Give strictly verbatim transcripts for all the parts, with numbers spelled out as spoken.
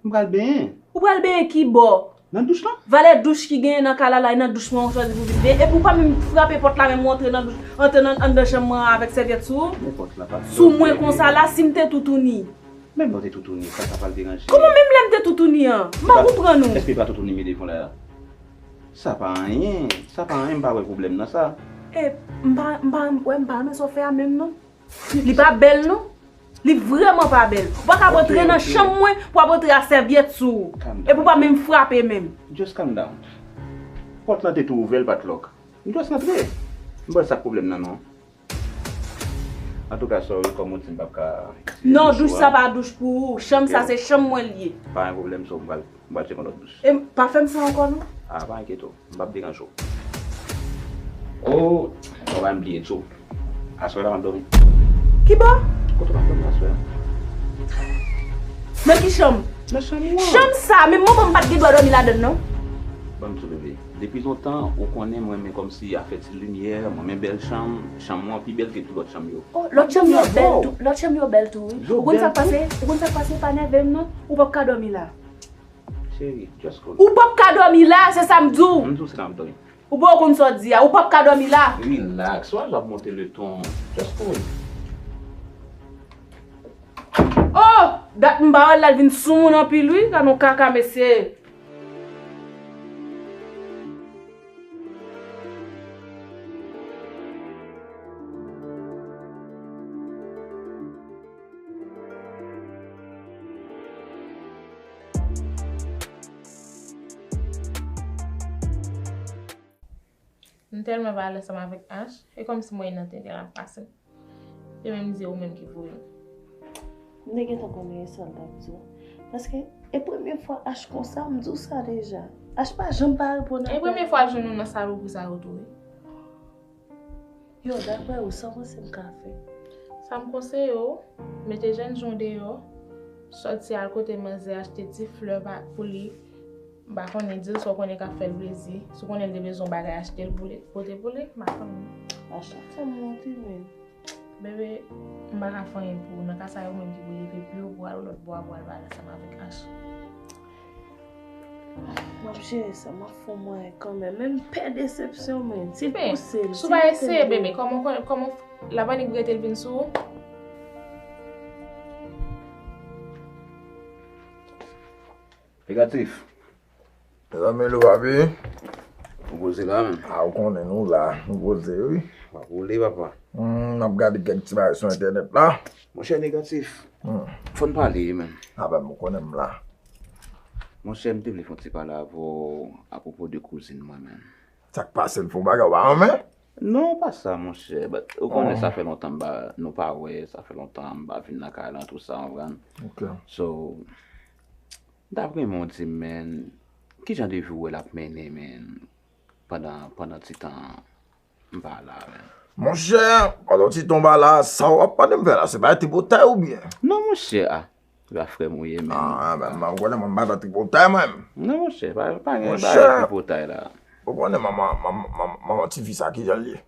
M pral benyen. Ou pral benyen ki bò? Nan douch lan? Valè douch ki genyen nan kay la la, e nan douch mwen ou chwazi pou vin benyen. Epi ou pa menm frape pòt la, menm ou antre nan douch, antre nan anndan chanm mwen avèk sèvyèt sou ou? Men pòt la pa Sou mwen konsa la, si m te toutouni. Menm lè w te toutouni, sa sa pral deranje? Kòman menm lè m te toutouni an? M pa konprann ou. Èske pa toutouni m mete fon la? Sa pa anyen. Sa pa anyen, m pa wè pwoblèm nan sa. E, m pa, m pa, wè, m pa renmen sa w fè a menm non. Li pa bèl non. Li vrèman pa bèl. Ou pa ka antre nan chanm mwen pou ap antre ak sèvyèt sou ou. Epi ou pa menm frape menm. Just calm down. Pòt lan te tou ouvè, l pa t lòk. M just antre. M pa wè sa k pwoblèm nan non. Antouka, sorry, kòm ou di m p ap ka itilize Non, douch sa pa douch pou ou. Chanm sa se chanm mwen l ye. Pa gen pwoblèm, so m pral, m pral tcheke yon lòt douch. E pa fè m sa ankò non. Ah, pa enkyete w. M p ap deranje w. Oh, mwen pa bliye di w. Aswè la m ap dòmi. Ki bò? Kote m ap dòmi aswè a? Nan ki chanm? Nan chanm ou an. Chanm sa, menm manman m pa t gen dwa dòmi ladan l non. Ban m di w bebe. Depi lontan, ou konnen mwen renmen kòmsi afè ti limyè, mwen renmen bèl chanm, chanm mwen pi bèl ke tout lòt chanm yo. Oh, lòt chanm yo bèl tou, lòt chanm yo bèl tou wi. Ou konn sa k pase? Ou konn sa k pase? Pa nève m non. Ou p ap ka dòmi la. Cheri, just cool. Ou p ap ka dòmi la, se sa m di w. M di w se la m ap dòmi. Ou pa konn sa w di a, ou p ap ka dòmi la. Relax, why w ap monte le ton? Just cool. Oh, dat m pa wè l la, l vin sou moun anpil wi, gad yon kaka mesye. M tèlman pa alèz ansanm avèk Ash, e kòmsi mwen nan tenten l ap pase. Yo menm di ou menm ki voye m. M te gentan konnen e sa l t ap di w. Paske e premye fwa Ash konsa, m di w sa deja. Ash pa janm pa reponn apèl. E premye fwa l jwenn ou nan salopri sa yo tou wi. Yo, daprè ou, sa w panse m ka fè? Sa m konseye w, mete jènjan w deyò, sòti al kote manzè achte ti flè pou li, m pa konnen, di l sa w konnen k ap fè l plezi, si w konnen l te bezwen yon bagay achte l pou li, pote pou li, m pa konnen. A chak fwa m wont wi men. Bebe, m pa ka fè anyen pou ou, nan ka sa yo menm ki pou leve pye w pou al lòt bò a pou al pale ansanm avèk Ash. M ap jere sa, m ap fè yon mwayen kanmenm. Men m pè desepsyon men. Si l pouse m, si w pa eseye bebe, kòman, kòman l ap annik rete l vin sou ou? Negatif. Mezanmi, lou papi. Ou poze la menm? A, ou konnen nou la, nou poze wi. W ap woule papa. Hmm, m ap gade kèk ti bagay sou entènèt la. Monchè Negatif. Fò n pale wi menm. A ben, ou konnen m la. Monchè, m te vle fè yon ti pale avè w apwopo de kouzin mwen menm. Sa k pase l fè w bagay ou pa renmen? Non, pa sa, monchè. But, ou konnen sa fè lontan m pa, nou pa wè, sa fè lontan m pa vin nan kay lan, tou sa, w konprann? Ok. So, m t ap renmen w di m, men, kijan de vi w wè l ap mennen, men, pandan, pandan ti tan m pa la, men? Monchè, pandan ti tan w pa la, sa w ap mande m fè la, se pa tripotay oubyen? Non, monchè, a. Se pa frè m ou ye, men. Ah, ben, m konnen mwen m pa nan tripotay mwen menm. Non, monchè, pa, pa gen Monchè. Bagay tripotay la. Ou konnen manman, manman, manman, manman tifi sa kijan l ye.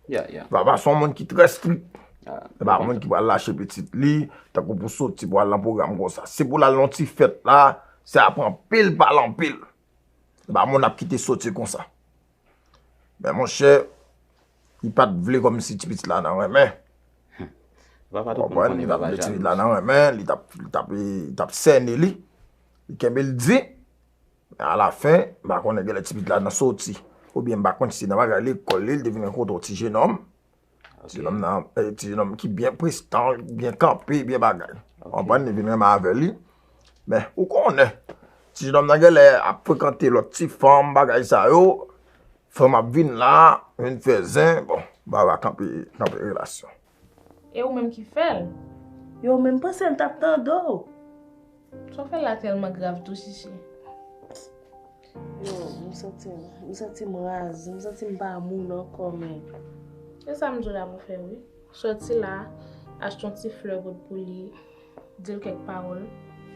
Ya, ya. Papa se yon moun ki trè strik. Ah, Se pa moun ki pral lache pitit li, tankou pou soti pou al nan pwogram konsa. Se pou l al nan ti fèt la, se ap anpil pale anpil. Se pa moun ap kite soti konsa. Men monchè, li pa t vle kòmsi ti pitit la nan renmen. Papa Ou tout moun konprann? konnen Li pa t papa vle ti pitit jalou. La nan renmen, li t ap, li t ap, li t ap sène li. Li kenbe l di. Men alafen, m pa konnen genlè ti pitit la nan soti. Oubyen m pa konn si se nan bagay lekòl li, li te vin rankontre yon ti jenòm. Ti jenòm nan, eh, ti jenòm ki byen prestan, byen kanpe, byen bagay. Ou konprann, li vin renmen avè li. Men, ou konnen, ti jenòm nan genlè ap frekante lòt ti fanm, bagay sa yo. Fanm ap vin la, vin fè zen, bon, bagay kanpe, kanpe relasyon. E ou menm ki fè l? Yo, men m panse l t ap tande w. Sa w fè la tèlman grav tou, Chichi. Yo, m santi m, m santi m raz, m santi m pa moun ankò, men. Se sa m di w la pou fè, wi. Sòti la, achte yon ti flè pot pou li, di l kèk pawòl.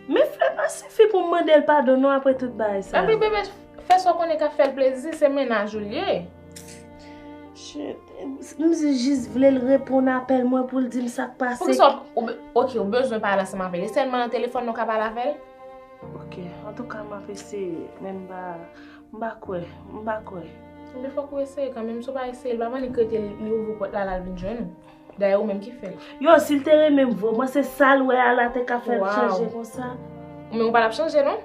Men flè pa sifi pou m mande l padon non apre tout bagay sa. Anpi bebe, fè sa w konnen k ap fè l plezi, se mennaj ou l ye. Shit, m jis vle l reponn apèl mwen pou l di m sa k pase. Poukisa w, ou be- ok, ou bezwen pale ansanm avè l. E sèlman nan telefòn nan w ka pale avè l? Ok, antouka, m ap eseye, men m pa, m pa kwè, m pa kwè. Men fòk ou eseye kanmenm, si w pa eseye, l pa vann li k rete, li ouvri pòt la, l al vin jwenn ou. Dayè, ou menm ki fè l. Yo, si l te renmen m vre, w panse sa l wè a la te ka fè l chanje konsa? Ou menm ou pa t ap chanje, non?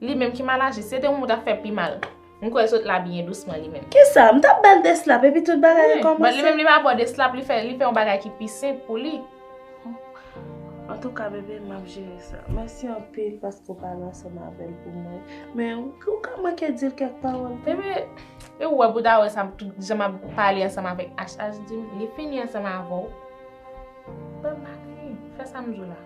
Li menm ki mal aji, si se te yon moun t ap fè pi mal. M kwè l sot la byen dousman li menm. Kisa? M t ap ba l de slap, epi tout bagay rekòmanse. Wi, but li menm li pa ba w de slap, li fè, li fè yon bagay ki pi senp pou li. Antouka, bebe, m ap jere sa. Mèsi anpil paske w pale ansanm avè l pou mwen. Men, ou, ou ka manke di l kèk pawòl tou. Bebe, e ou wè pou ta wè sa, tout jan m ap pale ansanm avèk H H, di m, li fini ansanm avè w. Ban m pa kriye, fè sa m di w la.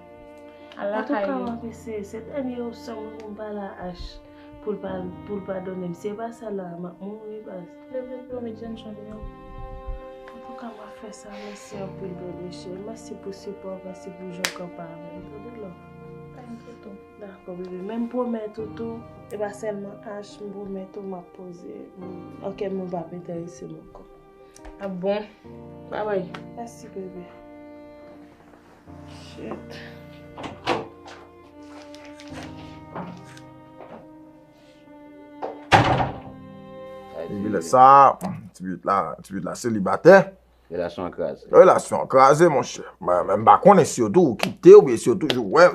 Al lakay li. Antouka, w ap eseye. Se dènye opsyon mwen pou m pale a H pou l pa, pou l padone m. Si e pa sa la, m ap mouri, baz. Leve pye w, met Jenson deyò. Antouka, m ap fè sa. Mèsi anpil, bebe cheri. Mèsi pou sipò w, mèsi pou jan w kanpe avè m. Tande, love. Pa enkyete w. Dakò, bebe. Men m pwomèt ou tou, e pa sèlman H, m pwomèt ou, m ap poze. M, ok, m pa p enterese m ankò. Ah bon? Babay. Mèsi, bebe. Shit. Depi lè sa, ti pitit la, ti pitit la selibatè. Relasyon an kraze. Relasyon an kraze, monchè. Men, men m pa konnen si yo tou kite oubyen si yo toujou wè.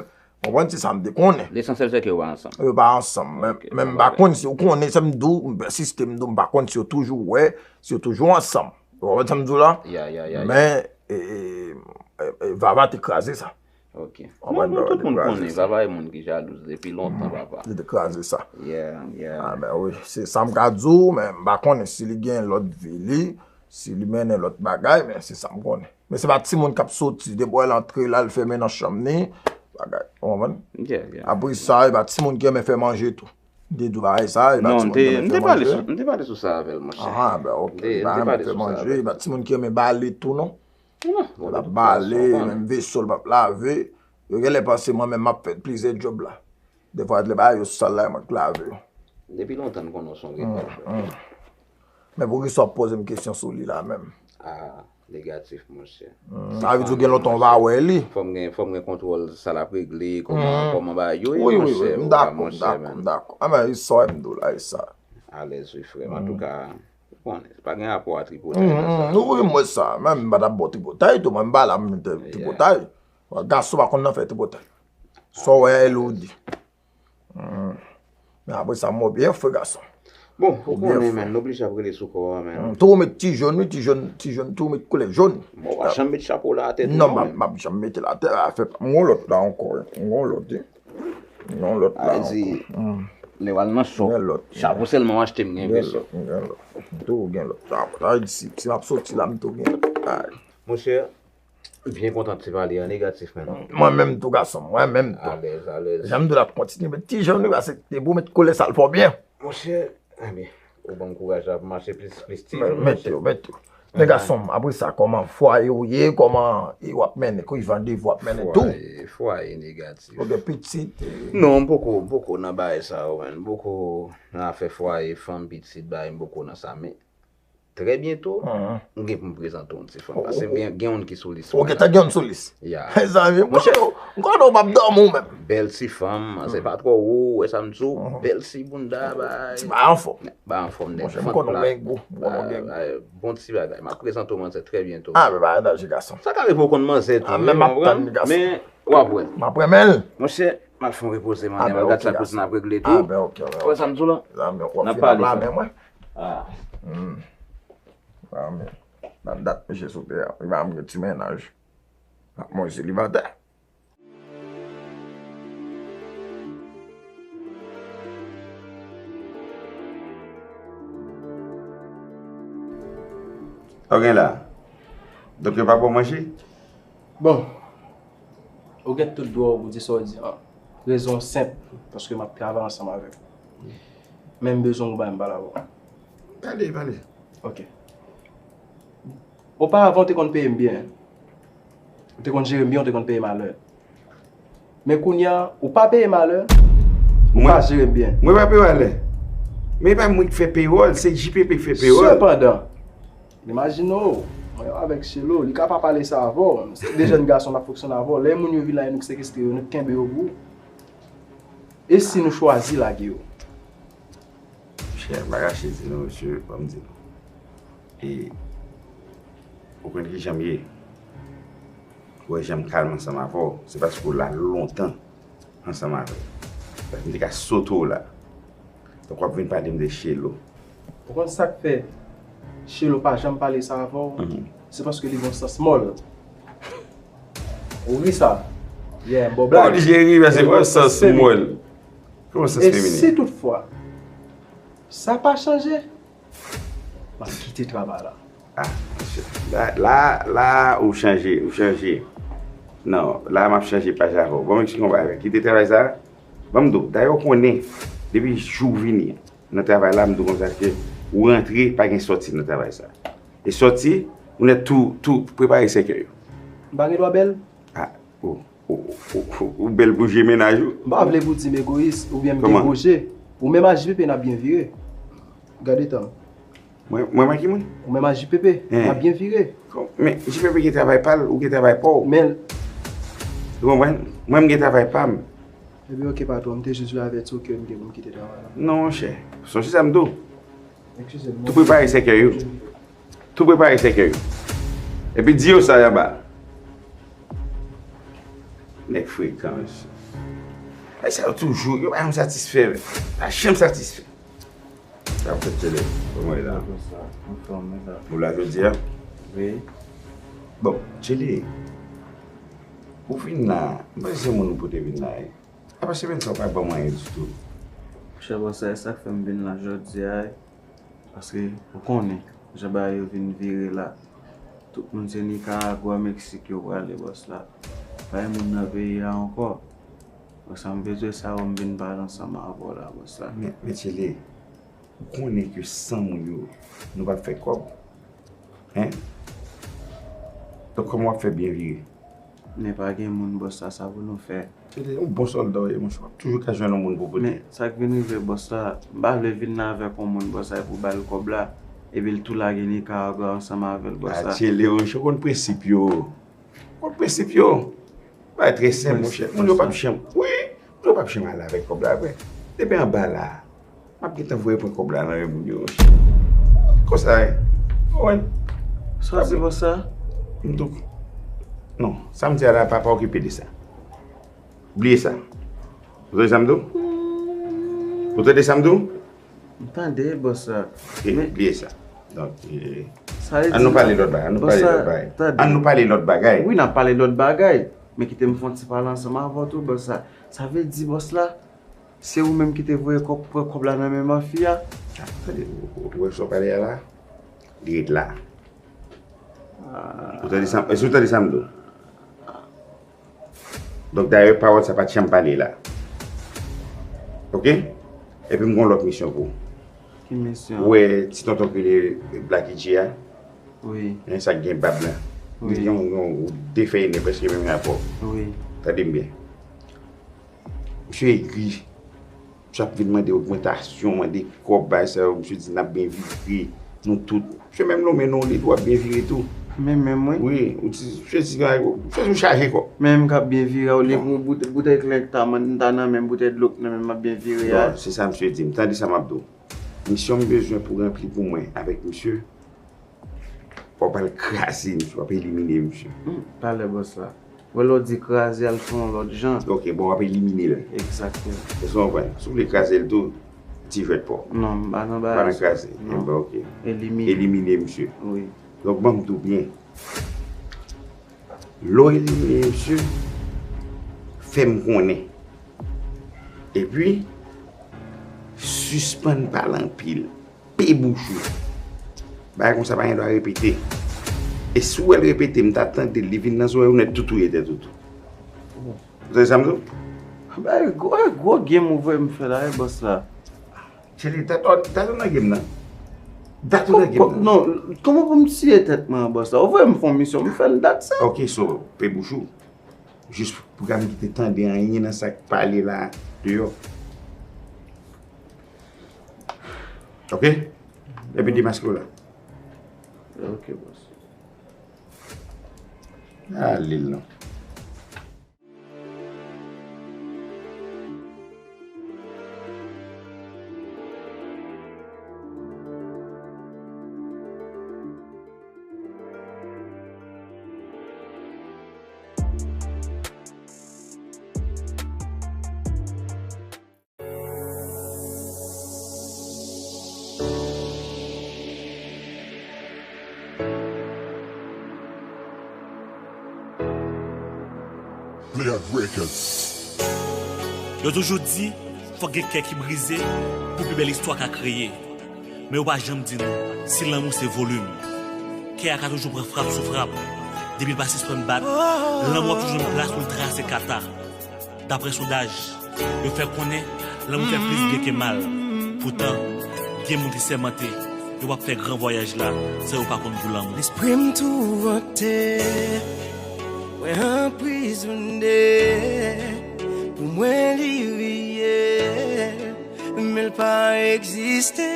Konprann, se sa m te konnen. Lesansyèl se ke yo pa ansanm. Yo pa ansanm. Men, men m pa konn si ou konnen sa m di w, m pèsiste, m di w, m pa konn si yo toujou wè, si yo toujou ansanm. Ou konprann sa m di w la? Ya, ya, ya, ya. Men, e, e, e, e, Vava te kraze sa. Ok. Non, nou tout moun konnen, Vava e moun ki jalouz depi lontan, papa. Li te kraze sa. Yeah, yeah. Ah, ben wi, se sa m ka di w, men m pa konnen si li gen lòt vi li, si li mennen lòt bagay, men se sa m konnen. Men se pa timoun k ap soti, depi w wè l antre la, l fèmen nan chanm ni, bagay. Ou konprann? Yeah, yeah. Apre sa, e pa timoun ki renmen fè manje tou. M te di w bagay sa, e pa timoun ki renmen fè manje. Non, m te pale sou, m te pale sou sa avè l, monchè. Ah, ben, ok. M te, m te pale sou sa avè l. E pa timoun ki renmen bale tou, non. Non, l ap bale, menm veso l p ap lave. Yo genlè panse mwen menm m ap fè plizyè djòb la. Defwa, lè bagay yo sal la, e mwen k lave yo. Depi lontan, n konnen w se yon retwòl. Men poukisa w ap poze m kesyon sou li la menm? Ah, negatif, monchè. Sa vle di w gen lontan w pa wè li? Fò m gen, fò m gen kontwòl sa l ap regle, kòman, kòman bagay yo ye, monchè. Wi, wi, wi, m dakò, m dakò, m dakò. Ah, men, e sa m di w la, e sa. Alèz, wi, frè m. Antouka, ou konnen, pa gen rapò a tripotay nan sa. Wi, m wè sa. Men m pa t ap ba w tripotay tou, mwen m pa la m te tripotay. Gason pa konn nan fè tripotay. Sa w wè a, e li w di. Men apre sa, m wè w byen fre, gason. Bon, ou konnen, men, n oblije ap rele sou kò a, men. Tou ou met ti jòn, wi, ti jòn, ti jòn, tou ou met koulè jòn. Bon, w pa janm met chapo la atè tou, non, men. Non, m ap janm mete l atè, afè pa m. M gon lòt la ankò, wi. M gon lòt, wi. M gon lòt la ankò. Sa vle di, lè w al nan shop, chapo sèlman w achte, m gen vè sou. M gen lòt, m gen lòt. M toujou gen lòt. Sa vle di, si, si m ap soti la, m toujou gen lòt. Monchè, byen kontan ti pale an negatif, men. Mwen menm tou, gason, mwen menm tou. Alèz, alèz. Jan m di w la, kontinye met ti jòn, wi, pase depi w met koulè sa, l fè w byen. Monchè, ebyen, ou ban m kouraj la pou mache plis, plis ti jòn, monchè. Mete yo, mete yo. Men gason m, apre sa, kòman fwaye w ye, kòman e w ap mennen, ki jan de vi w ap mennen tou? Fwaye, fwaye negatif. Ou gen pitit? Non, m poko, m poko nan bagay sa yo, men. M poko nan afè fwaye, fanm, pitit, bagay, m poko nan sa, men trè byento, m gen pou m prezante w yon ti fanm. Paske m gen, gen youn ki sou lis mwen la. Ou gentan gen youn sou lis? Ya. Mezanmi, m konnen w, m konnen w p ap dòmi w menm. Bèl ti fanm, se pa twò wo, ou wè sa m di w? Bèl ti bounda, bay. Ti bay anfòm. Bay anfòm, nèg. Monchè, m konnen w gen gou, m konnen w gen gou. Bon ti bagay. M ap prezante w manzè trè byento. Ah, men bagay danje, gason. Sa ka rive w konn manzè tou, wi, w konprann? Men w ap wè l. M ap renmen l. Monchè, m al fè yon repoze, mande m al gad sa kouzin ap regle tou. Ah, ben, ok, ok. Ou wè sa m di w la? N ap pale sa. Ah. Hmm. Ah, men, nan dat mesye sou tè a, li pa menm gen ti mennaj. L ap manje selibatè. Sa w gen la? Donk yo pa ba w manje? Bon, ou gen tout dwa w pou di sa w di an. Rezon senp, paske m ap travay ansanm avè w. Men m bezwen w bay m pale avè w. Pale, pale. Ok. Oparavan, w te konn peye m byen. Ou te konn jere m byen, ou te konn peye m alè. Men kounye a, ou pa peye m alè, ou pa jere m byen. Mwen pa peye w alè. Men e pa mwen ki fè pewòl, se J P P ki fè pewòl. Sepandan, imajine w, mwen avèk Chelo, li ka pa pale sa avè w. Se de jèn gason n ap fonksyone avè w. Lè moun yo vin la, e nou k sekestre yo, nou k kenbe yo pou ou. E si nou chwazi lage yo? Chè, m pa kache di nou, mesye, ban m di nou. E, ou konn ki jan m ye? Ou wè jan m kalm ansanm avè w, se paske w la lontan ansanm avè m. Paske m te ka sote w la. Donk w ap vin pale m de Chelo. Ou konn sa k fè Chelo pa janm pale sa avè w? Mhm. Se paske li gen sans mòl. Ou ri sa? Yeah, m ba w blag. Pa oblije ri, men se pa sans mòl. Kòman sans feminen? E si toutfwa sa pa chanje, m ap kite travay la. Ah, la, la, la, ou chanje, ou chanje. Non, la, m ap chanje paj avè w. Bon, men ki konba avè. Kite travay sa. Ban m di w, dayè, ou konnen, depi jou w vini nan travay la, m di w konsa ke ou rantre, pa gen sòti nan travay sa. E sòti, ou nèt tou, tou prepare sèkèy ou. M pa gen dwa bèl? Ah, ou, ou, ou, ou, ou bèl pou je mennaj ou? M pa vle pou di m egoyis oubyen m deboche. Ou menm ak J P P n ap byen vire. Gade tan. Mwen, mwen, mwen ki moun? Ou menm ak J P P, n ap byen vire. Men J P P gen travay pa l, ou gen travay pa w. Men. Ou konprann? Mwen, m gen travay pa m. Ebyen, oke, patwon, m te jis vle avèti w ke m gen pou m kite travay la. Non, monchè. Sonje sa m di w. Eskize m. Tou prepare sèkèy ou. Tou prepare sèkèy ou. Epi di yo sa y anba. Nèg frekan, mesye. Ay, sa yo toujou, yo pa janm satisfè, men. Pa janm satisfè. Sa ap fèt, Tchele? Kòman w ye la? Anfòm, wi, la. Ou la jodi a? Wi. Bon, Tchele, ou vin la, m panse se moun ou pote vin la, wi. Apa semèn sa ou pa ban m anyen ditou? Monchè, bòs, sa e sa k fè m vin la jodi a, wi. Paske, ou konnen, jan bagay yo vin vire la. Tout moun se Nicaragua, Mexique yo prale, bòs la. Pa gen moun nan peyi a ankò. Bòs la, m bezwen sa yo, m vin pale ansanm avè w la, bòs la. Men, men Tchele, ou konnen ke san moun yo, nou p ap fè kòb. Hein? Donk, kòman w ap fè byen vire? Men pa gen moun, bòs la, sa pou nou fè? Tchele, yon bon sòlda w ye, monchè, w ap toujou ka jwenn yon moun pou pote. Men, sa k vin rive, bòs la, m pa vle vin la avèk yon moun, bòs la, pou ba l kòb la, epi l tou lage Nicaragua ansanm avè l, bòs la. Ah, Tchele, monchè, w konn prensip yo. Ou konn prensip yo. Bagay trè senp, monchè. Moun yo p ap janm, wi, moun yo p ap janm ale avèk kòb la vre. Depi anba la, m ap gentan voye pran kòb la nan men moun yo, monchè. Konsa, wi. Ou konprann? Sa w di, bòs la? M tou. Non, sa m di a la, pa, pa okipe de sa. Bliye sa. Ou tande sa m di w? Ou tande sa m di w? M tande, bòs la. Ok, men bliye sa. Donk, eh, sa vle di, ann nou pale lòt bagay. Ann nou pale lòt bagay. Tande. Ann nou pale lòt bagay. Wi, n ap pale lòt bagay. Men kite m fè yon ti pale ansanm avè w tou, bòs la. Sa vle di, bòs la, se ou menm ki te voye kòb, pran kòb la nan men mafya? Ah, tande, ou, ou, ou wè sa w pale a la? Li ret la. Ah. Ou tande sa, èske ou tande sa m di w? Donk, dayè, pawòl sa pa t janm pale la. Oke? Epi m gen yon lòt misyon pou ou. Ki misyon? Ou wè ti tonton ki rele Blacky G a? Wi. Hein, sa k gen bab la. Wi. Li gen yon, yon, yon defèyne prèske menm jan avè w. Wi. Tande m byen. Misye egri. Misye ap vin mande ogmantasyon, mande kòb, bagay sa yo. Misye di n ap byen vire, nou tout. Misye menm lonmen non li tou, w ap byen vire tou. Men menm, wi. Wi, ou di, misye di, misye di w chaje kòb. Men m k ap byen vire a, olye pou bout-, boutèy kleren ki ta nan men m, boutèy dlo ki nan men m, m ap byen vire a. Non, se sa misye di m. Tande sa m ap di w. Misyon m bezwen pou ranpli pou mwen avèk misye, fò w pral kraze misye, w ap elimine misye. Hmm, talè bòs la. Wè lè w di kraze a, l fè yon lòt jan. Ok, bon, w ap elimine l. Egzakteman. Èske w konprann? Si w vle kraze l tou, ti jwèt pa w. Non, m pa nan bagay sa. Pa nan kraze. Non. Enben, ok. Elimine. Elimine misye. Wi. Donk, ban m di w byen. Lè w elimine misye, fè m konnen. Epi, sispann pale anpil. Pe bouch ou. Bagay konsa pa gen dwa repete. E si w wè l repete, m ta tande l, li vin nan zòrèy ou nèt, tou touye tèt ou tou. Ou tande sa m di w? Bay gwo, gwo game ou voye m fè la, wi, bòs la. Cheri, dat, dat ou nan game nan. Dat ou nan game nan. Non, kòman pou m tiye tèt mwen an, bòs la? Ou voye m fè yon misyon, m fè l dat sa. Ok, so, pe bouch ou. Jis pou ka m kite tande anyen nan sa k pale la deyò. Ok? Epi demaske w la. Ok, bòs. Ale l non. Yo toujou di, fòk gen kè ki brize pou pi bèl istwa ka kreye. Men yo pa janm di nou si lanmou se volim. Kè a ka toujou pran frap sou frap. Depi l pa sispann bat, lanmou ap toujou jwenn plas pou l trase kata. Daprè sondaj, yo fè konnen lanmou fè plis byen ke mal. Poutan, gen moun ki sèmante yo p ap fè gran vwayaj la san yo pa konn gou lanmou. Lespri m touvante, mwen anprizone, pou mwen li reyèl, men l pa egziste.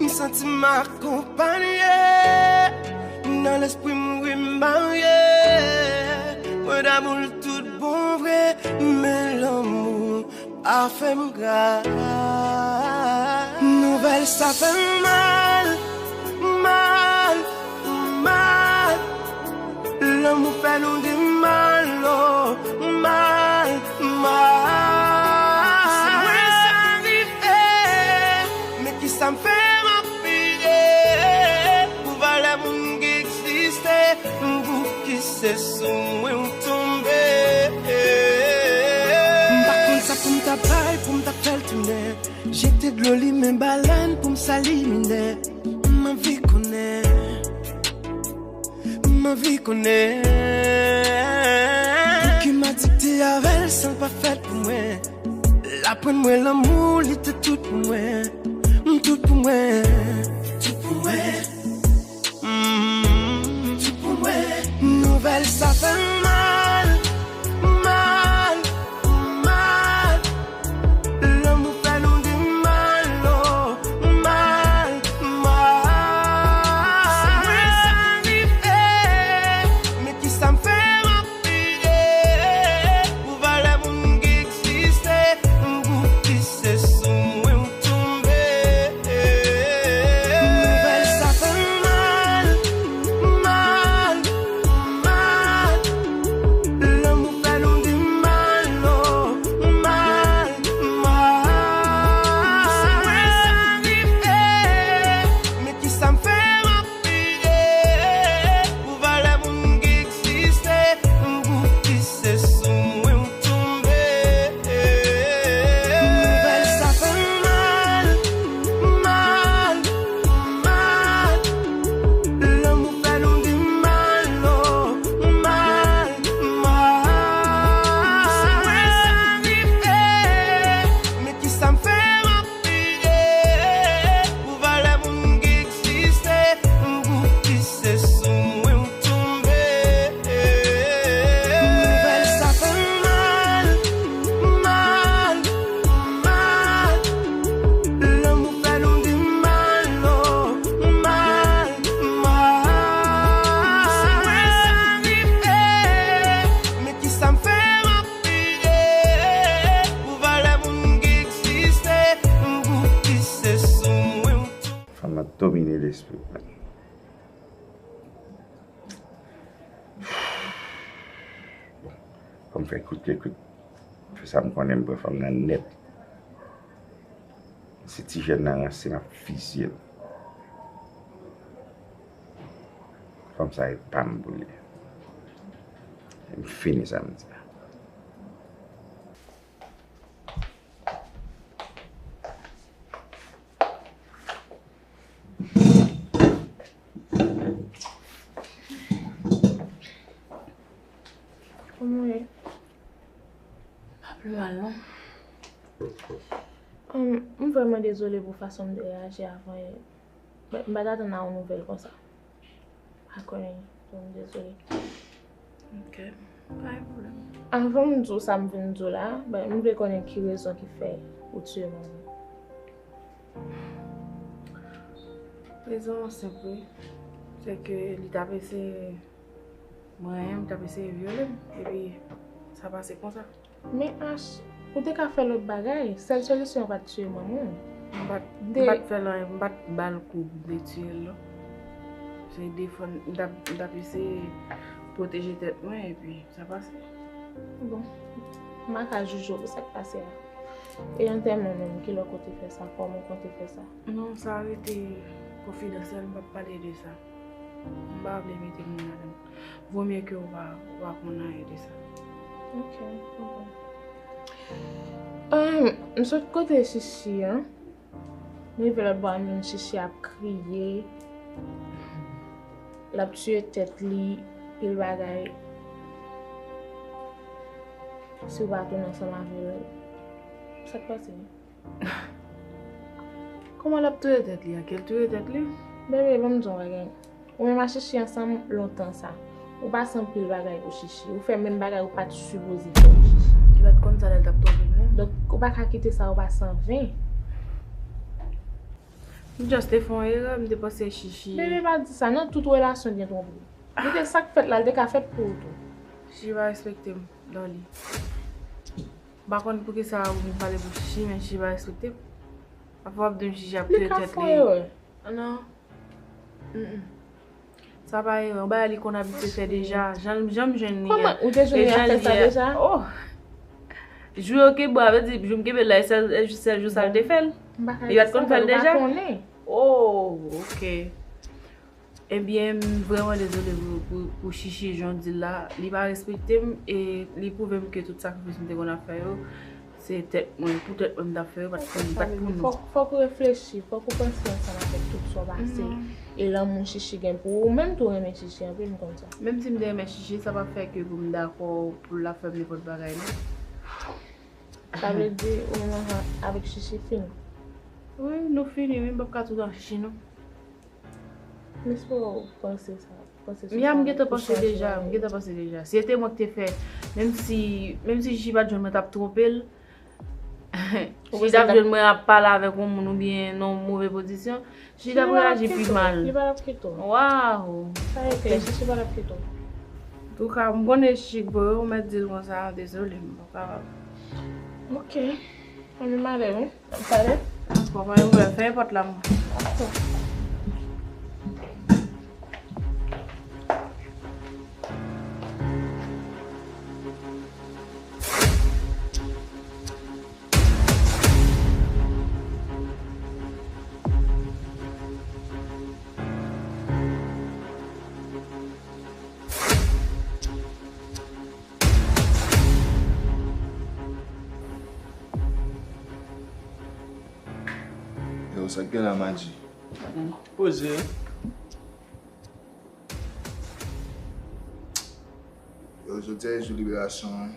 M santi m akonpanye, nan lespri m wi m marye. Mwen damou l tout bon vre, men lanmou pa fè m gra. Nouvèl sa fè m mal, mal, mal. Lanmou fè nou di mal, oh, mal, mal. Si mwen sa rive, men kisa m fè m ap peye pou valè moun ki egziste, pou ki se sou mwen w tonbe. M pa konn sa pou m ta bay, pou m ta fè l tounen. Jete dlo li men balèn pou m sali minè. M anvi konnen, m anvi konnen. Pouki m adikte avè l san l pa fèt pou mwen. L aprann mwen lanmou li te tout pou mwen. M tout pou mwen, tout pou mwen. Mm, tout pou mwen. Nouvèl sa fè m mal, mal, mal. Lanmou fè nou di mal, oh, mal, mal. Si mwen sa rive, men kisa m fè m ap peye pou valè moun ki egziste, pou ki se sou mwen w tonbe. Nouvèl sa fè m mal, mal, mal. Lanmou fè nou di mal, oh, mal, mal. Si mwen sa rive, men kisa m fè m ap peye pou valè moun ki egziste, pou ki se sou mwen w tonbe. Nouvèl sa fè m mal, mal, mal. Lanmou fè nou di mal, oh, mal, mal. Si mwen sa rive, men kisa m fè m ap peye pou valè moun ki egziste, pou ki se sou mwen w tonbe. Nouvèl sa fè m mal, mal, mal. Lanmou fè nou di mal, oh, mal, mal. Si mwen sa rive, men kisa m fè m ap peye pou valè moun ki egziste, pou ki se sou mwen w tonbe. Fanm nan domine lespri m. Bon, fò m fè kout ke kout. Fè sa m konnen m pran fanm nan nèt. Si ti jèn nan ranse, m ap fizye l. Fanm sa e pa m pou li. M fini samdi a. Kòman w ye? Pa pi mal, non. Hum, m vrèman dezole pou fason m te reyaji avan yè. M pa t atann a yon nouvèl konsa. Akò, m dezole. Ok, pa gen pwoblèm. Avan m di w sa m vin di w la, ben, m vle konnen ki rezon ki fè ou tiye manman. Rezon an senp, wi. Se ke li t ap eseye manyen m, t ap eseye vyole m, epi sa pase konsa. Men Ash, ou te ka fè lòt bagay. Sèl solisyon an pa t tiye manman w. M pa t, m pa t fè l anyen, m pa t ba l kou pou m te tiye l, non. Se defann, m t ap, m t ap eseye pwoteje tèt mwen, epi sa pase. Bon, m pa ka jije w pou sa k pase a. E antèman menm, kilè w konte fè sa, kòman w konte fè sa? Non, sa rete konfidansyèl, m p ap pale de sa. M pa vle mete moun ladan l. Vomye ke w pa, w pa konn anyen de sa. Ok, ok. Ahn, m sot kote Chichi an. M rive lòt bò a, m jwenn Chichi ap kriye. L ap tiye tèt li, pil bagay. Si w pa tounen ansanm avè l, sa k pase? Kòman l ap touye tèt li a? Ke l touye tèt li? Bebe, ban m di w yon bagay. Ou menm ak Chichi ansanm lontan sa. Ou pase anpil bagay pou Chichi. Ou fè menm bagay ou pa t sipoze fè pou Chichi. Li pa t konn sa lè l t ap twonpe l, non. Donk, ou pa ka kite sa yo pase an ven. M just te fè yon erè, m te panse Chichi. Bebe, pa di sa, nan tout relasyon gen twonpri. Li te sa k fèt la, li te ka fèt pou ou tou. Chichi pa respekte m, Loli. M pa konn poukisa ou vin pale pou Chichi, men Chichi pa respekte m. Apre w ap di m Chichi ap touye tèt li. Li ka fè yon erè. Non. Mm-mm. Sa pa erè, yon bagay li konn abitye fè deja. Jan, jan m jwenn li an. Kòman? Ou te jwenn li ap fè sa deja? Oh! Jou yo kenbe, vle di, jou m kenbe l la, e sèl, e jis sèl jou sa l te fè l. Li pa t konn fè l deja? Oh, ok. Ebyen, m vrèman dezole pou, pou, pou Chichi jan w di l la. Li pa respekte m e li pwouve m ke tout sakrifis m te konn ap fè yo, se tèt mwen, pou tèt mwen m t ap fè yo, pa t pou, pa t pou nou. Fòk, fòk ou reflechi, fòk ou panse ansanm avèk tout sa w pase. E lanmou Chichi gen pou ou, ou menm tou renmen Chichi anpil, m konn sa. Menm si m te renmen Chichi, sa p ap fè ke pou m dakò pou l ap fè m nenpòt bagay, non. Sa vle di ou menm avèk Chichi fini? Wi, nou fini, wi, m p ap ka toujou ak Chichi, non. M espere w panse sa, panse sou sa. Ya, m gentan panse deja, m gentan panse deja. Si se te mwen ki te fè, menm si, menm si Chichi pa t jwenn mwen t ap twonpe l, Chichi t ap jwenn mwen ap pale avèk yon moun oubyen nan yon move pozisyon, Chichi t ap reyaji pi mal. Li pa t ap kite w. Waw! Sa e klè, Chichi pa t ap kite w. Antouka, m konnen Chichi k voye w, m mèt di l konsa, dezole, m pa kapab. Ok. Ann, m ale, wi. Pale. Dakò, pa gen pwoblèm. Fèmen pòt la, mwen. Dakò. Yo, sa k gen la, Madji? Poze. Yo, jodi a e jou liberasyon an.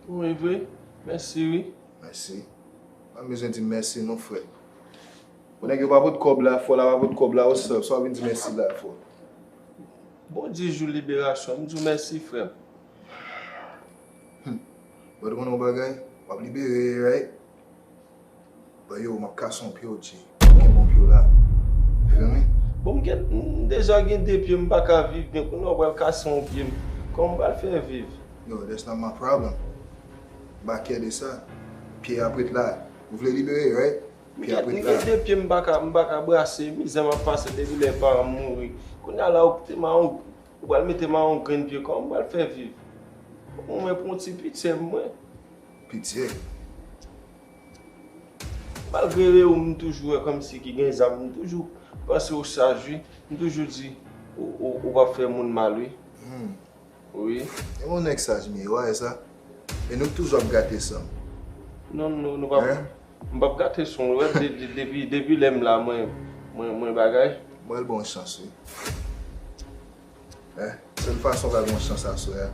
Wi, vre. Mèsi, wi. Mèsi. Pa bezwen di mèsi non, frè. Bon, nèg yo pa pot kòb la, fò la pa pot kòb la, what's up? Sa w vin di mèsi la fò? Bon, di jou liberasyon, m di w mèsi, frè m. Hmm. But ou konnen yon bagay? W ap libere, right? But yo, m ap kase yon pye w, G. Kenbe yon pye w la. Ou fè m? Bon, m gen, m deja gen de pye, m pa ka viv byen. Kounye a w pral kase yon pye m. Kòman m pral fè viv? Yo, that's not my problem. M pa kè de sa. Pye a ap ret la. Ou vle libere, right? Pye a ap ret la. M gen de pye m pa ka, m pa ka brase. Mizè m ap pase depi lè paran m mouri. Kounye a la, ou kite m a yon, ou pral mete m a yon grenn pye. Kòman m pral fè viv? Mwen, mwen pran yon ti pityè, mwen. Pityè? Malgre ou, m toujou wè kòmsi ki gen zam, m toujou panse ou saj, wi. M toujou di, ou, ou, ou p ap fè moun mal, wi. Hmm. Wi. E yon nèg saj m ye, w a wè sa? E nou toujou ap gate san m. Non, non, nou p ap, hein? M p ap gate san w, wè, de, de, depi, depi lè m la, mwen, mwen, mwen bagay. Mwen ba l bon chans, wi. Hein? Sèl fason w ka gen yon chans aswè a.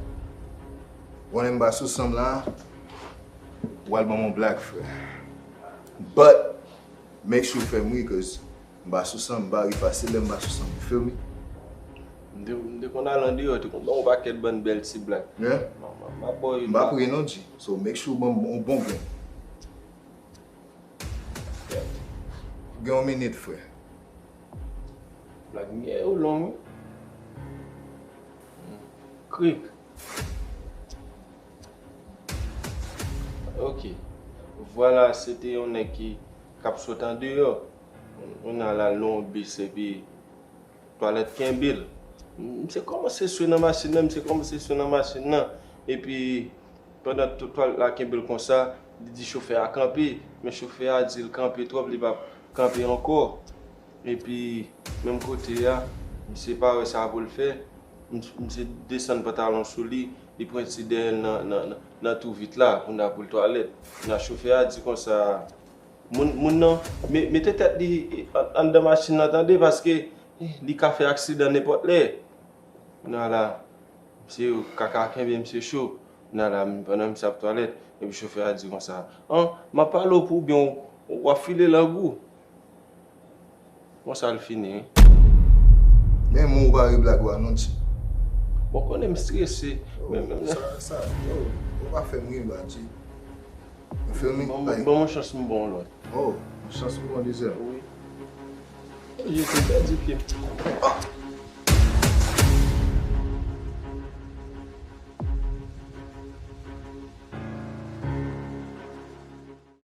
Konnen m ba sou san m la, w al ban m yon blag, frè. But, make sure w fè m ri, cause m ba sou san m, m pa ri fasil lè m ba sou san m, you feel me? M te, m te konn al andeyò, te konn ban yon pakèt bann bèl ti blag. Yeah? M, m, m ap ba w yon blag. M p ap ri non, G. So, make sure w ban m yon bon grenn. Gen yon minit, frè. Blag m gen yo long, wi. Krik. Ok. Vwala, se te yon nèg ki, k ap sot andeyò. Kounye a l al nan yon bis epi twalèt kenbe l. Misye kòmanse swe nan machin nan, misye kòmanse swe nan machin nan. Epi, pandan t-, twalèt la kenbe l konsa, li di chofè a kanpe, men chofè a di l kanpe twòp, li p ap kanpe ankò. Epi, menm kote a, misye pa wè sa pou l fè, m-, misye desann pantalon sou li, Li pran ti dèyè l nan, nan, nan, nan twou vit la, kounye a pou l twalèt. Kounye a chofè a di konsa, moun, moun nan, me-, mete tèt li an-, anndan machin nan tande, paske, eh, li ka fè aksidan nenpòt lè. Kounye a la, misye kaka kenbe misye cho. Kounye a la, pandan misye ap twalèt, epi chofè a di konsa, an, m ap pale w pou oubyen w, w ap file lang ou. Konsa l fini, wi. Men mwen ou pa reblag ou a non, ti. Bon, konnen m strese. Oh, men, men, sa, sa, yo, ou pa fè m reblag, ti. Ou feel me? Bon, like, bon, yon chans m bon lòt. Oh, yon chans m bon dezyèm. Wi. Jezi, pèdi pye m. Ah!